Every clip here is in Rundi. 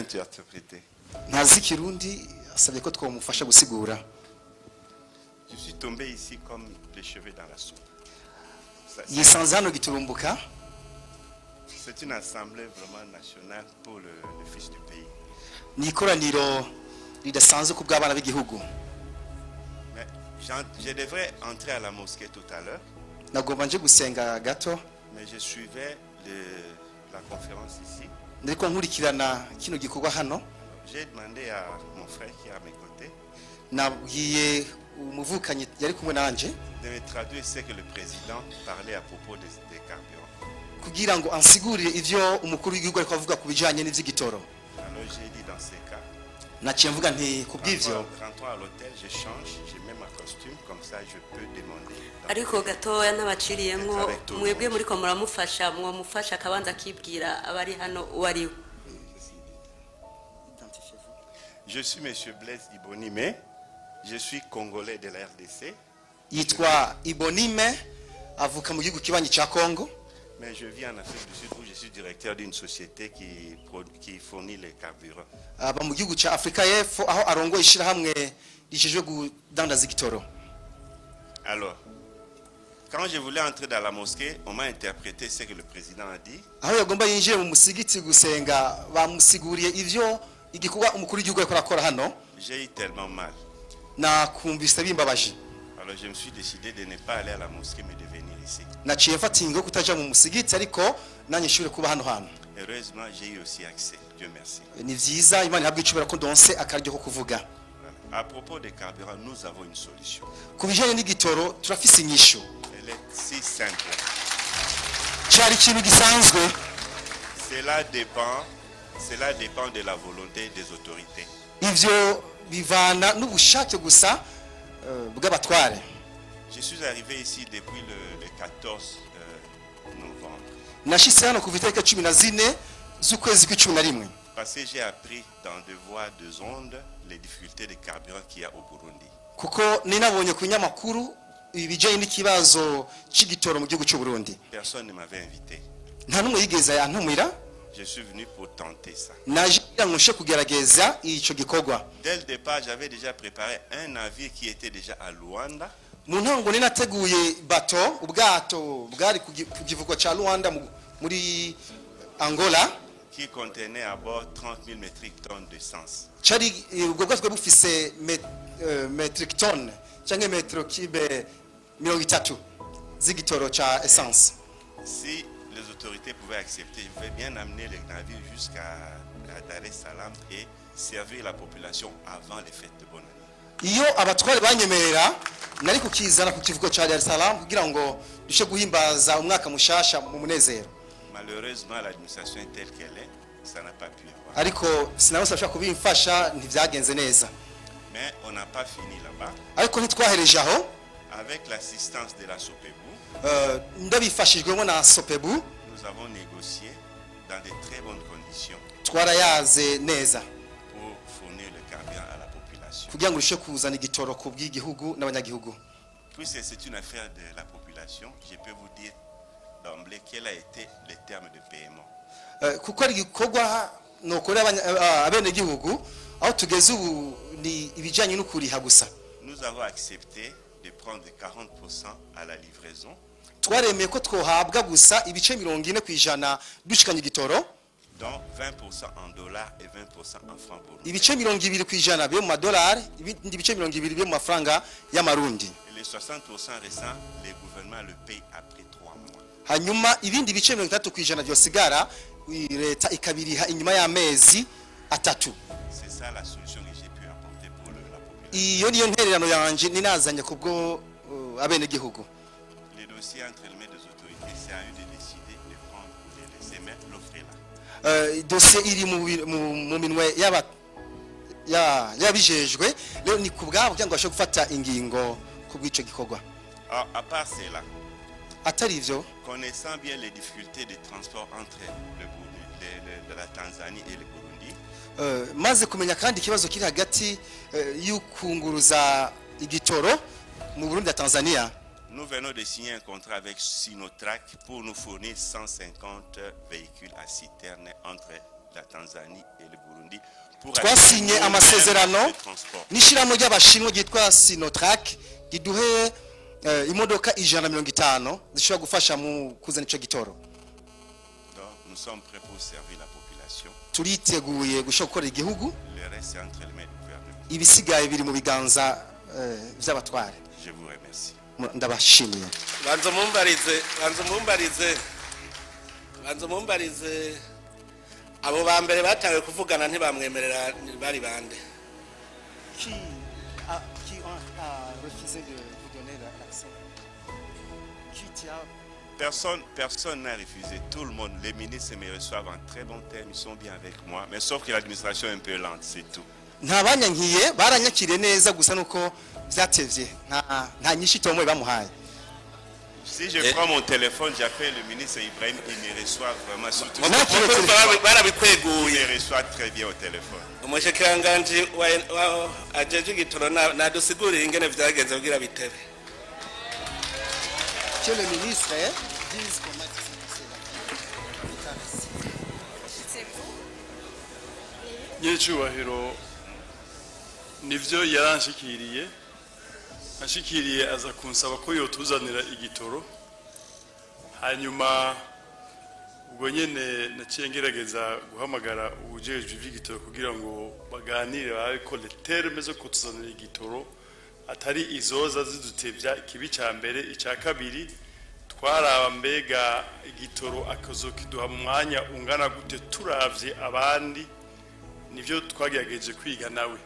interpréter. Ntazi Kirundi, asabye ko twamufasha gusigura. Je suis tombé ici comme les cheveux dans la soupe. Yisanze hano giturumbuka. C'est une assemblée vraiment nationale pour le fils du pays. Ni ikoraniro ridasanzwe ku bw'abana b'igihugu. Mais je devrais entrer à la mosquée tout à l'heure, Nagomba nje gusenga gato, mais je suivais la conférence ici. Ndiko nkurikirana kino gikorwa hano. J'ai demandé à mon frère qui est à mes côtés Nabwiye umuvukanyi yari kumwe nanje de me traduire ce que le président parlait à propos des carburants. Kugira ngo ansigurire ivyo umukuru w'igihugu ariko avuga ku bijanye n'ivy'igitoro. Alors j'ai dit, dans ces cas, Naciye mvuga nti kubw'ivyo, rentrons à l'hôtel, je change, je mets ma costume, comme ça je peux demander. Ariko gatoya ntabaciriyemwo, mwebwe muriko muramufasha, mwomufasha akabanza akibwira abari hano uwo ari we. Je suis monsieur Blaise Ibonime, je suis congolais de la RDC, Yitwa Ibonime, avuka mu gihugu kibanyi ca Kongo, mais je vis en Afrique du Sud où je suis directeur d'une société qui fournit les carburants. Aba mu gihugu ca Afrika y'Epfo aho arongoye ishirahamwe rijejwe kudandaza igitoro. Alors, quand je voulais entrer dans la mosquée, on m'a interprété ce que le président a dit. Aho yagomba yinjire mu musigiti gusenga, bamusiguriye ivyo igikorwa umukuru w'igihugu ariko arakora hano. J'ai eu tellement mal. Nakumvise bimbabaje. Alors je me suis décidé de ne pas aller à la mosquée, mais de venir ici. Naciye mfata ingingo yo kutaja mu musigiti, ariko nanjye nshobore kuba hano hantu. Heureusement, j'ai eu aussi accès. Dieu merci. Ni vyiza, Imana ihabwe icubahiro ko ndonse akaryo ko kuvuga. Voilà. À propos des carburants, nous avons une solution. Ku bijanye n'igitoro turafise inyishu. Elle est si simple. Cari ikintu gisanzwe. Cela dépend de la volonté des autorités. Ivyo bivana n'ubushake gusa bw'abatware. Je suis arrivé ici depuis le 14 novembre. Nashitse hano kuva itariki 14 z'ukwezi kw'icumi na rimwe. Parce que j'ai appris dans deux voies, deux ondes, les difficultés de carburant qu'il y a au Burundi. Kuko ninabonye ku binyamakuru ibijyanye n'ikibazo c'igitoro mu gihugu cy'u Burundi. Personne ne m'avait invité. Nta n'umwe yigeze antumira. Je suis venu pour tenter ça. Naje kugira ngo nshe kugerageza ico gikorwa. Dès le départ, j'avais déjà préparé un navire qui était déjà à Luanda. Mu ntango ni nateguye bato, ubwato bwari ku kivuko ca Luanda muri Angola, qui contenait à bord 30 000 metric tonnes d'essence. Cari ubwo bwato bwari bufise metric ton canke metero cube 30 z'igitoro ca essence. Si les autorités pouvaient accepter, je pouvais bien amener les navires jusqu'à à Dar es Salaam et servir la population avant les fêtes de bonne année. Iyo abatware banyemerera, nari kukizana ku kivuko ca Dar es Salaam kugira ngo dushe guhimbaza umwaka mushasha mu munezero. Malheureusement, l'administration est telle qu'elle est, ça n'a pas pu avoir. Ariko sinabose bashobora kubimfasha, ntibyagenze neza. Mais on n'a pas fini là-bas. Ariko ntitwahereje aho. Avec l'assistance de la SOPEBU, Ndabifashijwemo na Sopebu, nous avons négocié dans de très bonnes conditions twarayaze neza pour fournir le carburant à la population. Kugira ngo urushe kuzana igitoro ku bw'igihugu n'abanyagihugu. Puisque c'est une affaire de la population, je peux vous dire d'emblée quel a été le terme de paiement. Kuko ari igikorwa nokora abenegihugu, aho tugeze ubu ni ibijyanye no kuriha gusa. Nous avons accepté de prendre 40% à la livraison, Twaremeye ko twohabwa gusa ibice 40% dushikanye igitoro, dont 20% en dollars et 20% en francs burundais. Ibice 20% byo mu madolari, ibindi bice 20 byo mu mafaranga y'amarundi. Et les 60% restants, les gouvernements le payent après 3 mois. Hanyuma ibindi bice 60% byosigara, leta ikabiriha inyuma y'amezi 3. C'est ça la solution que j'ai pu apporter pour la population. Iyo niyo ntererano yanje ninazanye kubwo abenegihugu. Les dossiers entre les mains des autorités, c'est à eux de décider de prendre ou de laisser, mais l'offre est là. Dosiye iri mu minwe y'abijejwe, rero ni ku bwabo kugira ngo babashe gufata ingingo ku bw'ico gikorwa. Alors, à part cela, Atari ivyo, connaissant bien les difficultés de transport entre le Burundi, de la Tanzanie et le Burundi, maze kumenya kandi ikibazo kiri hagati y'ukunguruza igitoro mu Burundi na Tanzania, nous venons de signer un contrat avec Sinotruk pour nous fournir 150 véhicules à citerne entre la Tanzanie et le Burundi pour Twasinye amasezerano n'ishyirahamwe ry'abashinwa ryitwa Sinotruk, riduhe imodoka 150 zishobora gufasha mu kuzana ico gitoro. Donc, nous sommes prêts pour servir la population. Turiteguye gushobora gukora igihugu. Le reste, c'est entre les mains du gouvernement. Ibisigaye biri mu biganza vy'abatware. Je vous remercie. Ndabashimiye. Banza mumbarize, banza mumbarize, banza mumbarize, abo ba mbere batangiye kuvugana ntibamwemerera bari bande? Qui a refusé de vous donner l'accès? Qui tient? Personne, personne n'a refusé. Tout le monde, les ministres me reçoivent en très bons termes, ils sont bien avec moi. Mais sauf que l'administration est un peu lente, c'est tout. Nta banyankiye, baranyakiriye neza, gusa nuko vyatevye, nta nyinshi tomoye bamuhaye. Si je prends mon téléphone, j'appelle le ministre Ibrahim, il me reçoit vraiment, surtout. Barabikweguye. Il me reçoit très bien au téléphone. Umushikiranganji ajejwe igitoro nadusigurire ingene vyagenze kugira bitebe. Que le ministre dise comment s'est passé la. Nyiricyubahiro, nivyo, yaranshikiriye, anshikiriye aza kunsaba ko yotuzanira igitoro. Hanyuma ubwo nyene naciye ngerageza guhamagara uwujejwe ivy'igitoro kugira ngo baganire, barabe ko les termes zo kutuzanira igitoro atari izoza zidutevya. Ikibi ca mbere, icya kabiri, twaraba mbega igitoro akazokiduha mu mwanya ungana gute turavye abandi. Nivyo twagerageje kwiga nawe.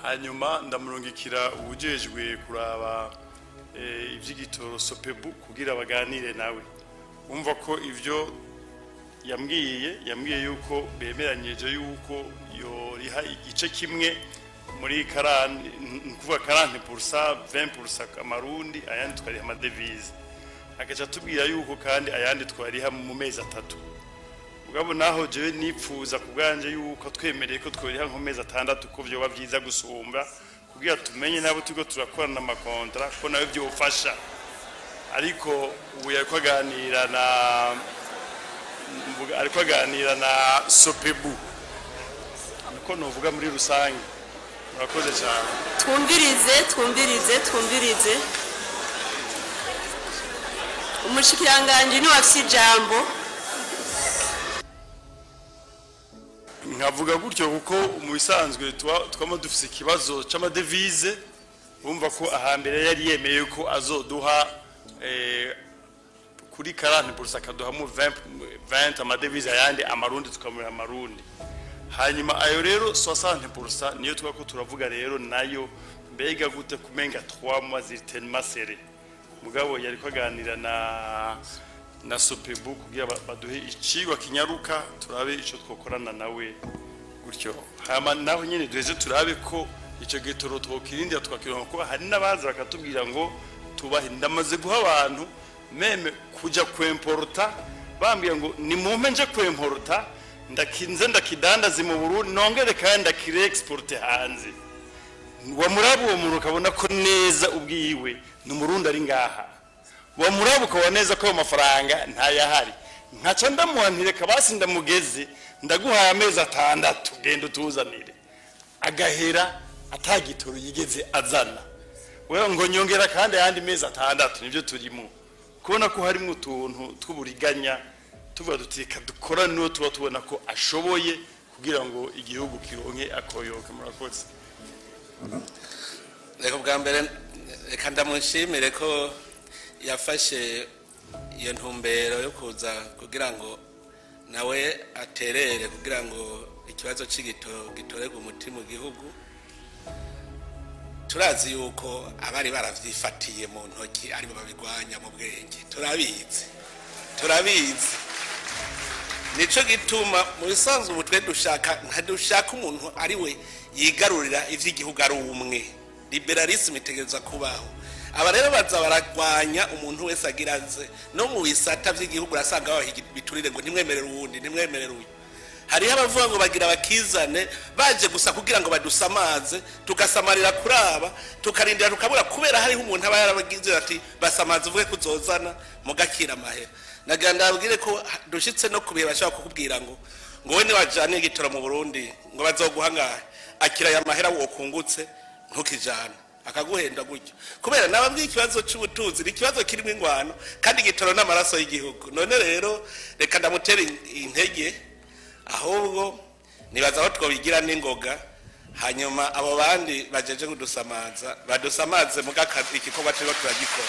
Hanyuma ndamurungikira uwujejwe kuraba ivy'igitoro, Sopebu, kugira baganire nawe. Umva ko ivyo yambwiye yuko bemeranyije yuko yoriha igice kimwe muri quarante, ni kuvuga 40%, 20% amarundi, ayandi twariha ama devises. Agaca atubwira yuko kandi ayandi twariha mu mezi 3. Mugabo naho jewe nipfuza ku bwanje yuko twemereye ko tworiha nko mezi 6, ko vyoba vyiza gusumba, kugira tumenye nabo turiko turakorana ama contrats, ko nawe vyofasha. Ariko ubu yariko aganira na ariko aganira na Sopebu, niko novuga muri rusange. Murakoze cyane. Twumvirize, twumvirize, twumvirize. Umushikiranganji niwe afise ijambo. Nkavuga gutyo kuko mu bisanzwe twama dufise ikibazo c'ama devises. Bumva ko ahambere yari yemeye ko azoduha kuri 40%, akaduhamo 20, 20 ama devises, ayandi amarundi, tukamura amarundi. Hanyuma ayo rero 60% niyo twako turavuga rero nayo mbega gute kumenga 3 mois ziri tellement serré. Mugabo yari aganira na Sopebu kugira baduhe icigwa kinyaruka, turabe ico twokorana nawe gutyo. Hama naho nyene duheze turabe ko ico gitoro twokirindira tukakironka, ko hari n'abaza bakatubwira ngo tubahe. Ndamaze guha abantu même kuja kwemporta, bambwira ngo ni mumpe nje kwemporta, ndakinze ndakidandaze mu Burundi, nongere kandi ndakire exporte hanze. Wamuraba uwo muntu ukabona ko neza ubwiwe ni umurundi ari ngaha, wamuraba ukabona neza ko ayo mafaranga ntayahari. Nkaca ndamuhantireka basi ndamugeze, ndaguhaye amezi 6, genda utuzanire. Agahera atagitoro yigeze azana. Wewe ngo nyongera kandi ayandi mezi 6. Nivyo turimo kubona ko harimo utuntu tw'uburiganya, tuvuga duti reka dukorane n'uwo tuba tubona ko ashoboye kugira ngo igihugu kironke akoyoke. Murakoze. Reka bwa mbere reka ndamushimire ko yafashe iyo ntumbero yo kuza kugira ngo nawe aterere kugira ngo ikibazo c'igitoro gitorerwe umuti mu gihugu. Turazi yuko abari baravyifatiye mu ntoki aribo babigwanya mu bwenge, turabizi, turabizi. Nico gituma mu bisanzwe ubu twe dushaka, ntadushaka umuntu ari we yigarurira ivy'igihugu ari umwe. Libéralisme itegerezwa kubaho. Aba rero baza baragwanya umuntu wese agira aze no mu bisata vy'igihugu, urasanga babaha biturire ngo ntimwemerere uwundi, ntimwemerere uyu. Hariho abavuga ngo bagira bakizane, baje gusa kugira ngo badusamaze, tugasamarira kuraba, tukarindira tukabura, kubera hariho umuntu aba yarabagize ati basamaze uvuge kuzozana mugakira amahera. Nagira ndabwire ko dushitse no kubihe bashobora kukubwira ngo Ngo we niwajana igitoro mu Burundi ngo bazoguha ngahe, akira aya mahera wokungutse, ntukijana, akaguhenda gutyo. Kubera nababwiye, ikibazo c'ubutunzi ni ikibazo kirimo ingwano, kandi igitoro n'amaraso y'igihugu. None rero reka ndamutera intege, ahubwo nibaza aho twobigira n'ingoga, hanyuma abo bandi bajeje kudusamaza badusamaze, muga igikorwa turiko turagikora.